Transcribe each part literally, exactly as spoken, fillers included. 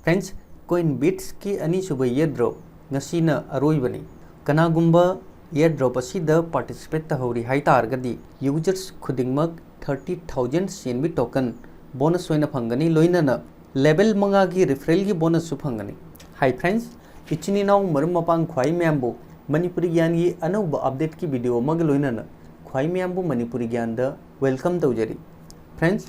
Friends, CoinBeats ꯀꯤ ꯑꯅꯤꯁꯨꯕ airdrop ꯉꯁꯤꯅ ꯑꯔꯣꯏꯕꯅꯤ꯫ ꯀꯅꯥꯒꯨꯝꯕ airdrop ꯑꯁꯤꯗ participate ꯇꯧꯍꯧꯔꯤ ꯍꯥꯏ ꯇꯥꯔꯒꯗꯤ, users ꯈꯨꯗꯤꯡꯃꯛ thirty thousand C N B token bonus ꯑꯣꯏꯅ ꯐꯪꯒꯅꯤ, ꯂꯣꯏꯅꯅ level ꯃꯉꯥꯒꯤ referral ꯒꯤ bonus ꯁꯨ ꯐꯪꯒꯅꯤ꯫ Hi friends, ꯏꯆꯤꯟ ꯏꯅꯥꯎ ꯃꯔꯨꯞ ꯃꯄꯥꯡ ꯈ꯭ꯋꯥꯏ ꯃꯌꯥꯝꯕꯨ ꯃꯅꯤꯄꯨꯔꯤ ꯒ꯭ꯌꯥꯟꯒꯤ ꯑꯅꯧꯕ update ꯀꯤ video ꯑꯃꯒ ꯂꯣꯏꯅꯅ ꯈ꯭ꯋꯥꯏ ꯃꯌꯥꯝꯕꯨ ꯃꯅꯤꯄꯨꯔꯤ ꯒ꯭ꯌꯥꯟꯗ welcome ꯇꯧꯖꯔꯤ꯫ Friends,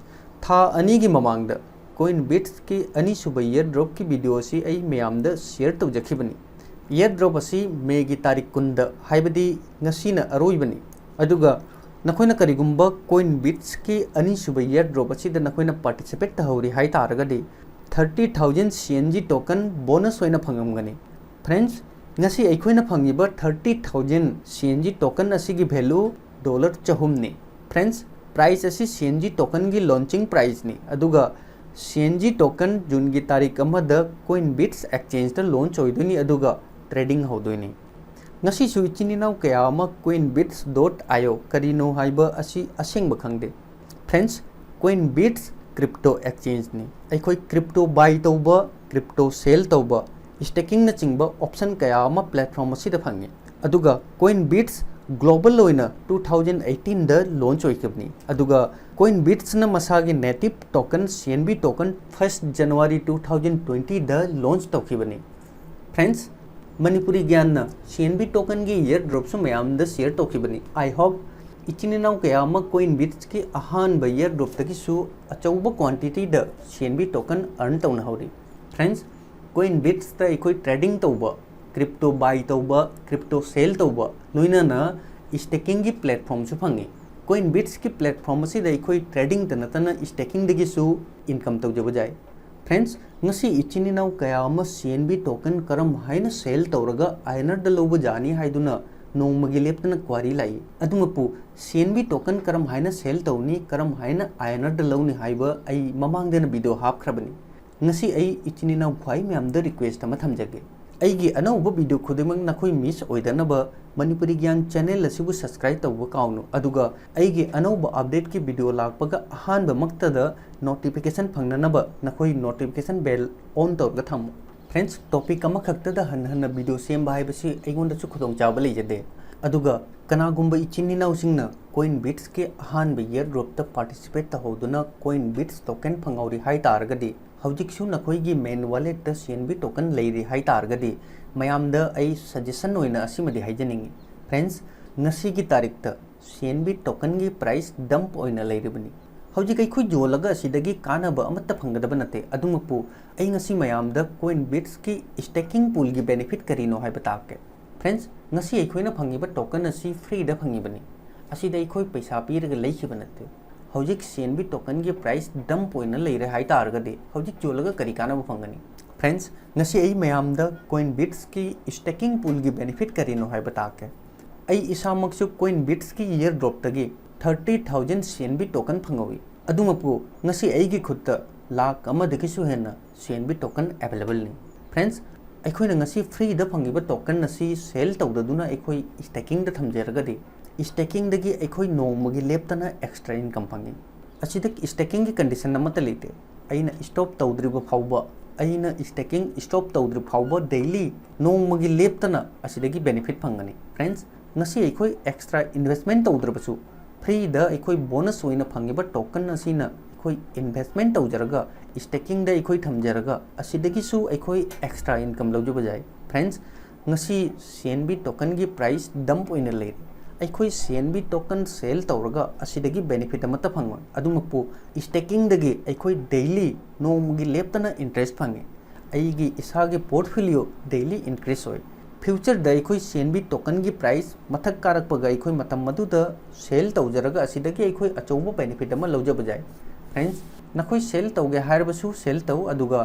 ꯊꯥ ꯑꯅꯤꯒꯤ ꯃꯃꯥꯡꯗ CoinBeats ꯀꯤ ꯑꯅꯤꯁꯨꯕ airdrop ꯀꯤ video ꯑꯁꯤ ꯑꯩ ꯃꯌꯥꯝꯗ share ꯇꯧꯖꯈꯤꯕꯅꯤ꯫ Airdrop ꯑꯁꯤ May ꯒꯤ ꯇꯥꯔꯤꯛ ꯀꯨꯟꯗ, ꯍꯥꯏꯕꯗꯤ ꯉꯁꯤꯅ ꯑꯔꯣꯏꯕꯅꯤ꯫ ꯑꯗꯨꯒ ꯅꯈꯣꯏꯅ ꯀꯔꯤꯒꯨꯝꯕ CoinBeats ꯀꯤ ꯑꯅꯤꯁꯨꯕ airdrop ꯑꯁꯤꯗ ꯅꯈꯣꯏꯅ participate ꯇꯧꯍꯧꯔꯤ ꯍꯥꯏ ꯇꯥꯔꯒꯗꯤ, thirty thousand C N G token bonus ꯑꯣꯏꯅ ꯐꯪꯉꯝꯒꯅꯤ꯫ Friends, ꯉꯁꯤ ꯑꯩꯈꯣꯏꯅ ꯐꯪꯉꯤꯕ thirty thousand C N G token ꯑꯁꯤꯒꯤ value dollar ꯆꯍꯨꯝꯅꯤ꯫ Friends, price ꯑꯁꯤ C N G token ꯒꯤ launching price ꯅꯤ, ꯑꯗꯨꯒ C N G token June ꯒꯤ ꯇꯥꯔꯤꯛ ꯑꯃꯗ CoinBeats exchange ꯇ launch ꯑꯣꯏꯗꯣꯏꯅꯤ, ꯑꯗꯨꯒ trading ꯍꯧꯗꯣꯏꯅꯤ꯫ ꯉꯁꯤꯁꯨ ꯏꯆꯤꯟ ꯏꯅꯥꯎ ꯀꯌꯥ ꯑꯃ CoinBeats dot I O ꯀꯔꯤꯅꯣ ꯍꯥꯏꯕ ꯑꯁꯤ ꯑꯁꯦꯡꯕ ꯈꯪꯗꯦ꯫ Friends, CoinBeats crypto exchange ꯅꯤ꯫ ꯑꯩꯈꯣꯏ crypto buy ꯇꯧꯕ, crypto sell ꯇꯧꯕ, staking ꯅꯆꯤꯡꯕ option ꯀꯌꯥ ꯑꯃ platform ꯑꯁꯤꯗ ꯐꯪꯉꯤ꯫ ꯑꯗꯨꯒ CoinBeats global ꯑꯣꯏꯅ two thousand eighteen ꯗ launch ꯑꯣꯏꯈꯤꯕꯅꯤ꯫ ꯑꯗꯨꯒ CoinBeats ꯅ ꯃꯁꯥꯒꯤ native token C N B token first January two thousand twenty ꯗ launch ꯇꯧꯈꯤꯕꯅꯤ꯫ Friends, Manipuri ꯒ꯭ꯌꯥꯟꯅ C N B token ꯒꯤ airdrop ꯁꯨ ꯃꯌꯥꯝꯗ share ꯇꯧꯈꯤꯕꯅꯤ꯫ I hope ꯏꯆꯤꯟ ꯏꯅꯥꯎ ꯀꯌꯥ ꯑꯃ CoinBeats ꯀꯤ ꯑꯍꯥꯟꯕ airdrop ꯇꯒꯤꯁꯨ ꯑꯆꯧꯕ quantity ꯗ C N B token earn ꯇꯧꯅꯍꯧꯔꯤ꯫ Friends, CoinBeats ꯇ ꯑꯩꯈꯣꯏ trading ꯇꯧꯕ, crypto buy ꯇꯧꯕ, crypto sell ꯇꯧꯕ, ꯂꯣꯏꯅꯅ staking ꯒꯤ platform ꯁꯨ ꯐꯪꯉꯤ꯫ CoinBeats ꯀꯤ platform ꯑꯁꯤꯗ ꯑꯩꯈꯣꯏ trading ꯇ ꯅꯠꯇꯅ staking ꯗꯒꯤꯁꯨ income ꯇꯧꯖꯕ ꯌꯥꯏ꯫ Friends, ꯉꯁꯤ ꯏꯆꯤꯟ ꯏꯅꯥꯎ ꯀꯌꯥ ꯑꯃ C N B token ꯀꯔꯝ ꯍꯥꯏꯅ sell ꯇꯧꯔꯒ earner ꯗ ꯂꯧꯕ ꯌꯥꯅꯤ ꯍꯥꯏꯗꯨꯅ ꯅꯣꯡꯃꯒꯤ ꯂꯦꯞꯇꯅ query ꯂꯥꯛꯏ꯫ ꯑꯗꯨꯃꯛꯄꯨ C N B token ꯀꯔꯝ ꯍꯥꯏꯅ sell ꯇꯧꯅꯤ, ꯀꯔꯝ ꯍꯥꯏꯅ earner ꯗ ꯂꯧꯅꯤ ꯍꯥꯏꯕ ꯑꯩ ꯃꯃꯥꯡꯗꯅ video ꯍꯥꯞꯈ꯭ꯔꯕꯅꯤ꯫ ꯉꯁꯤ ꯑꯩ ꯏꯆꯤꯟ ꯏꯅꯥꯎ ꯈ꯭ꯋꯥꯏ ꯃꯌꯥꯝꯗ request ꯑꯃ ꯊꯝꯖꯒꯦ꯫ ꯑꯩꯒꯤ ꯑꯅꯧꯕ video ꯈꯨꯗꯤꯡꯃꯛ ꯅꯈꯣꯏ miss ꯑꯣꯏꯗꯅꯕ ꯃꯅꯤꯄꯨꯔꯤ ꯒ꯭ꯌꯥꯟ channel ꯑꯁꯤꯕꯨ subscribe ꯇꯧꯕ ꯀꯥꯎꯅꯨ, ꯑꯗꯨꯒ ꯑꯩꯒꯤ ꯑꯅꯧꯕ updateꯀꯤ video ꯂꯥꯛꯄꯒ ꯑꯍꯥꯟꯕꯃꯛꯇꯗ notification ꯐꯪꯅꯅꯕ ꯅꯈꯣꯏ notification bell on ꯇꯧꯔꯒ ꯊꯝꯃꯨ꯫ Friends, topic ꯑꯃꯈꯛꯇꯗ ꯍꯟ ꯍꯟꯅ video ꯁꯦꯝꯕ ꯍꯥꯏꯕꯁꯤ ꯑꯩꯉꯣꯟꯗꯁꯨ ꯈꯨꯗꯣꯡꯆꯥꯕ ꯂꯩꯖꯗꯦ, ꯑꯗꯨꯒ ꯀꯅꯥꯒꯨꯝꯕ ꯏꯆꯤꯟ ꯏꯅꯥꯎꯁꯤꯡꯅ CoinBitsꯀꯤ ꯑꯍꯥꯟꯕ airdropꯇ participate ꯇꯧꯍꯧꯗꯨꯅ CoinBits token ꯐꯪꯍꯧꯔꯤ ꯍꯥꯏ ꯇꯥꯔꯒꯗꯤ, ꯍꯧꯖꯤꯛꯁꯨ ꯅꯈꯣꯏꯒꯤ main walletꯇ CNB token ꯂꯩꯔꯤ ꯍꯥꯏ ꯇꯥꯔꯒꯗꯤ, ꯃꯌꯥꯝꯗ ꯑꯩ suggestion ꯑꯣꯏꯅ ꯑꯁꯤꯃꯗꯤ ꯍꯥꯏꯖꯅꯤꯡꯏ꯫ Friends, ꯉꯁꯤꯒꯤ ꯇꯥꯔꯤꯛꯇ CNB tokenꯒꯤ price dump ꯑꯣꯏꯅ ꯂꯩꯔꯤꯕꯅꯤ꯫ ꯍꯧꯖꯤꯛ ꯑꯩꯈꯣꯏ ꯌꯣꯜꯂꯒ ꯑꯁꯤꯗꯒꯤ ꯀꯥꯟꯅꯕ ꯑꯃꯠꯇ ꯐꯪꯒꯗꯕ ꯅꯠꯇꯦ꯫ ꯑꯗꯨꯃꯛꯄꯨ ꯑꯩ ꯉꯁꯤ ꯃꯌꯥꯝꯗ CoinBitsꯀꯤ staking poolꯒꯤ benefit ꯀꯔꯤꯅꯣ ꯍꯥꯏꯕ ꯇꯥꯛꯀꯦ꯫ Friends, ꯉꯁꯤ ꯑꯩꯈꯣꯏꯅ ꯐꯪꯉꯤꯕ token ꯑꯁꯤ freeꯗ ꯐꯪꯉꯤꯕꯅꯤ꯫ ꯑꯁꯤꯗ ꯑꯩꯈꯣꯏ ꯄꯩꯁꯥ ꯄꯤꯔꯒ ꯂꯩꯈꯤꯕ ꯅꯠꯇꯦ꯫ ꯍꯧꯖꯤꯛ CNB tokenꯒꯤ price dump ꯑꯣꯏꯅ ꯂꯩꯔꯦ ꯍꯥꯏ ꯇꯥꯔꯒꯗꯤ, ꯍꯧꯖꯤꯛ ꯌꯣꯜꯂꯒ ꯀꯔꯤ ꯀꯥꯟꯅꯕ ꯐꯪꯒꯅꯤ? Friends, ꯉꯁꯤ ꯑꯩ ꯃꯌꯥꯝꯗ CoinBitsꯀꯤ staking poolꯒꯤ benefit ꯀꯔꯤꯅꯣ ꯍꯥꯏꯕ ꯇꯥꯛꯀꯦ꯫ ꯑꯩ ꯏꯁꯥꯃꯛꯁꯨ CoinBitsꯀꯤ airdropꯇꯒꯤ thirty thousand CNB token ꯐꯪꯍꯧꯏ꯫ ꯑꯗꯨꯃꯛꯄꯨ ꯉꯁꯤ ꯑꯩꯒꯤ ꯈꯨꯠꯇ ꯂꯥꯈ ꯑꯃꯗꯒꯤꯁꯨ ꯍꯦꯟꯅ CNB token availableꯅꯤ꯫ Friends, ꯑꯩꯈꯣꯏꯅ ꯉꯁꯤ freeꯗ ꯐꯪꯉꯤꯕ token ꯑꯁꯤ sell ꯇꯧꯗꯗꯨꯅ ꯑꯩꯈꯣꯏ stakingꯗ ꯊꯝꯖꯔꯒꯗꯤ, stakingꯗꯒꯤ ꯑꯩꯈꯣꯏ ꯅꯣꯡꯃꯒꯤ ꯂꯦꯞꯇꯅ extra income ꯐꯪꯉꯤ꯫ ꯑꯁꯤꯗ stakingꯒꯤ condition ꯑꯃꯠꯇ ꯂꯩꯇꯦ꯫ ꯑꯩꯅ stop ꯇꯧꯗ꯭ꯔꯤꯕ ꯐꯥꯎꯕ, ꯑꯩꯅ staking stop ꯇꯧꯗ꯭ꯔꯤ ꯐꯥꯎꯕ daily ꯅꯣꯡꯃꯒꯤ ꯂꯦꯞꯇꯅ ꯑꯁꯤꯗꯒꯤ benefit ꯐꯪꯒꯅꯤ꯫ Friends, ꯉꯁꯤ ꯑꯩꯈꯣꯏ extra investment ꯇꯧꯗ꯭ꯔꯕꯁꯨ, freeꯗ ꯑꯩꯈꯣꯏ bonus ꯑꯣꯏꯅ ꯐꯪꯉꯤꯕ token ꯑꯁꯤꯅ ꯑꯩꯈꯣꯏ investment ꯇꯧꯖꯔꯒ, stakingꯗ ꯑꯩꯈꯣꯏ ꯊꯝꯖꯔꯒ, ꯑꯁꯤꯗꯒꯤꯁꯨ ꯑꯩꯈꯣꯏ extra income ꯂꯧꯖꯕ ꯌꯥꯏ꯫ Friends, ꯉꯁꯤ CNB tokenꯒꯤ price dump ꯑꯣꯏꯅ ꯂꯩꯔꯤ꯫ ꯑꯩꯈꯣꯏ CNB token sell ꯇꯧꯔꯒ ꯑꯁꯤꯗꯒꯤ benefit ꯑꯃꯠꯇ ꯐꯪꯉꯣꯏ꯫ ꯑꯗꯨꯃꯛꯄꯨ, stakingꯗꯒꯤ ꯑꯩꯈꯣꯏ daily ꯅꯣꯡꯃꯒꯤ ꯂꯦꯞꯇꯅ interest ꯐꯪꯉꯤ꯫ ꯑꯩꯒꯤ ꯏꯁꯥꯒꯤ portfolio daily increase ꯑꯣꯏ꯫ Futureꯗ ꯑꯩꯈꯣꯏ CNB tokenꯒꯤ price ꯃꯊꯛ ꯀꯥꯔꯛꯄꯒ ꯑꯩꯈꯣꯏ ꯃꯇꯝ ꯑꯗꯨꯗ sell ꯇꯧꯖꯔꯒ ꯑꯁꯤꯗꯒꯤ ꯑꯩꯈꯣꯏ ꯑꯆꯧꯕ benefit ꯑꯃ ꯂꯧꯖꯕ ꯌꯥꯏ꯫ Friends, ꯅꯈꯣꯏ sell ꯇꯧꯒꯦ ꯍꯥꯏꯔꯕꯁꯨ sell ꯇꯧ, ꯑꯗꯨꯒ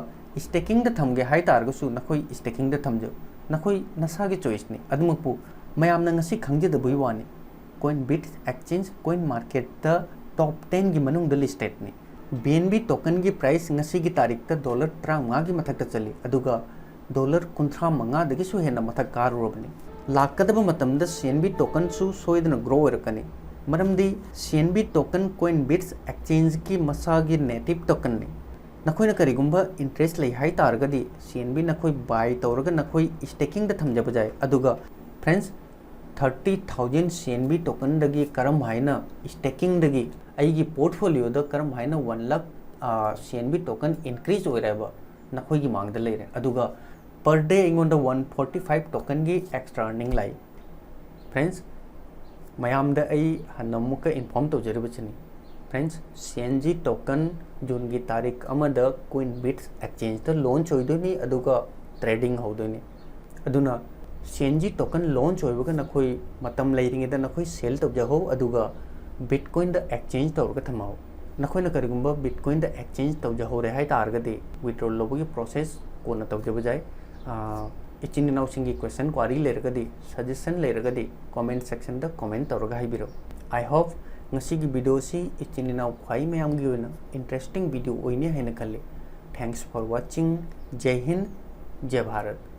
stakingꯗ ꯊꯝꯒꯦ ꯍꯥꯏ ꯇꯥꯔꯒꯁꯨ ꯅꯈꯣꯏ stakingꯗ ꯊꯝꯖꯧ, ꯅꯈꯣꯏ ꯅꯁꯥꯒꯤ choiceꯅꯤ꯫ ꯑꯗꯨꯃꯛꯄꯨ ꯃꯌꯥꯝꯅ ꯉꯁꯤ ꯈꯪꯖꯗꯕꯒꯤ ꯋꯥꯅꯤ, CoinBits exchange coin marketꯇ top tenꯒꯤ ꯃꯅꯨꯡꯗ listedꯅꯤ꯫ BNB tokenꯒꯤ price ꯉꯁꯤꯒꯤ ꯇꯥꯔꯤꯛꯇ dollar ꯇꯔꯥꯃꯉꯥꯒꯤ ꯃꯊꯛꯇ ꯆꯠꯂꯤ, ꯑꯗꯨꯒ ꯗꯣꯂꯔ ꯀꯨꯟꯊ꯭ꯔꯥ ꯃꯉꯥꯗꯒꯤꯁꯨ ꯍꯦꯟꯅ ꯃꯊꯛ ꯀꯥꯔꯨꯔꯕꯅꯤ꯫ ꯂꯥꯛꯀꯗꯕ ꯃꯇꯝꯗ ꯁꯤ ꯑꯦꯟ ꯕꯤ ꯇꯣꯀꯟꯁꯨ ꯁꯣꯏꯗꯅ ꯒ꯭ꯔꯣ ꯑꯣꯏꯔꯛꯀꯅꯤ, ꯃꯔꯝꯗꯤ ꯁꯤ ꯑꯦꯟ ꯕꯤ ꯇꯣꯀꯟ ꯀꯣꯏꯟ ꯕꯤꯠꯁ ꯑꯦꯛꯆꯦꯟꯖꯀꯤ ꯃꯁꯥꯒꯤ ꯅꯦꯇꯤꯞ ꯇꯣꯀꯟꯅꯤ꯫ ꯅꯈꯣꯏꯅ ꯀꯔꯤꯒꯨꯝꯕ ꯏꯟꯇꯔꯦꯁ ꯂꯩ ꯍꯥꯏ ꯇꯥꯔꯒꯗꯤ ꯁꯤ ꯑꯦꯟ ꯕꯤ ꯅꯈꯣꯏ ꯕꯥꯏ ꯇꯧꯔꯒ ꯅꯈꯣꯏ ꯁ꯭ꯇꯦꯀꯤꯡꯗ ꯊꯝꯖꯕ ꯌꯥꯏ꯫ ꯑꯗꯨꯒ friends, thirty thousand C N B ꯇꯣꯀꯟꯗꯒꯤ ꯀꯔꯝ ꯍꯥꯏꯅ ꯁ꯭ꯇꯦꯀꯤꯡꯗꯒꯤ ꯑꯩꯒꯤ ꯄꯣꯔꯠꯐꯣꯂꯤꯑꯣꯗ ꯀꯔꯝ ꯍꯥꯏꯅ ꯋꯥꯟ ꯂꯥꯈ ꯁꯤ ꯑꯦꯟ ꯕꯤ ꯇꯣꯀꯟ ꯏꯟꯀ꯭ꯔꯤꯖ ꯑꯣꯏꯔꯦ ꯍꯥꯏꯕ ꯅꯈꯣꯏꯒꯤ ꯃꯥꯡꯗ ꯂꯩꯔꯦ꯫ ꯑꯗꯨꯒ ꯄꯔ ꯗꯦ ꯑꯩꯉꯣꯟꯗ ꯋꯥꯟ ꯐꯣꯔꯇꯤ ꯐꯥꯏꯚ ꯇꯣꯀꯟꯒꯤ ꯑꯦꯛꯁꯇ꯭ꯔꯥ ꯑꯔꯅꯤꯡ ꯂꯥꯛꯏ꯫ ꯐ꯭ꯔꯦꯟꯁ, ꯃꯌꯥꯝꯗ ꯑꯩ ꯍꯟꯅ ꯑꯃꯨꯛꯀ ꯏꯟꯐꯣꯔꯝ ꯇꯧꯖꯔꯤꯕꯁꯤꯅꯤ꯫ Friends, C N G token ꯖꯨꯟꯒꯤ ꯇꯥꯔꯤꯛ ꯑꯃꯗ ꯀꯣꯏꯟ ꯕꯤꯠꯁ ꯑꯦꯛꯆꯦꯟꯖꯇ ꯂꯣꯟꯆ ꯑꯣꯏꯗꯣꯏꯅꯤ, ꯑꯗꯨꯒ ꯇ꯭ꯔꯦꯗꯤꯡ ꯍꯧꯗꯣꯏꯅꯤ꯫ ꯑꯗꯨꯅ ꯁꯤ ꯑꯦꯟ ꯖꯤ ꯇꯣꯀꯟ ꯂꯣꯟꯆ ꯑꯣꯏꯕꯒ ꯅꯈꯣꯏ ꯃꯇꯝ ꯂꯩꯔꯤꯉꯩꯗ ꯅꯈꯣꯏ ꯁꯦꯜ ꯇꯧꯖꯍꯧ, ꯑꯗꯨꯒ ꯕꯤꯠꯀꯣꯏꯟꯗ ꯑꯦꯛꯆꯦꯟꯖ ꯇꯧꯔꯒ ꯊꯝꯍꯧ꯫ ꯅꯈꯣꯏꯅ ꯀꯔꯤꯒꯨꯝꯕ ꯕꯤꯠꯀꯣꯏꯟꯗ ꯑꯦꯛꯆꯦꯟꯖ ꯇꯧꯖꯍꯧꯔꯦ ꯍꯥꯏ ꯇꯥꯔꯒꯗꯤ ꯋꯤꯗ꯭ꯔꯣ ꯂꯧꯕꯒꯤ ꯄ꯭ꯔꯣꯁꯦꯁ ꯀꯣꯟꯅ ꯇꯧꯖꯕ ꯌꯥꯏ꯫ ꯑꯥ, ꯏꯆꯤꯟ ꯏꯅꯥꯎꯁꯤꯡꯒꯤ ꯀ꯭ꯋꯦꯁꯟ ꯀ꯭ꯋꯥꯔꯤ ꯂꯩꯔꯒꯗꯤ, ꯁꯖꯦꯁꯟ ꯂꯩꯔꯒꯗꯤ ꯀꯣꯃꯦꯟ ꯁꯦꯛꯁꯟꯗ ꯀꯣꯃꯦꯟ ꯇꯧꯔꯒ ꯍꯥꯏꯕꯤꯔꯛꯎ꯫ ꯑꯥꯏ ꯍꯣꯞ ꯉꯁꯤꯒꯤ ꯚꯤꯗꯤꯑꯣꯁꯤ ꯏꯆꯤꯟ ꯏꯅꯥꯎ ꯈ꯭ꯋꯥꯏ ꯃꯌꯥꯝꯒꯤ ꯑꯣꯏꯅ ꯏꯟꯇꯔꯦꯁꯇꯤꯡ ꯚꯤꯗꯤꯑꯣ ꯑꯣꯏꯅꯤ ꯍꯥꯏꯅ ꯈꯜꯂꯤ꯫ Thanks for watching. ꯖꯩ Hind, ꯖꯩ Bharat.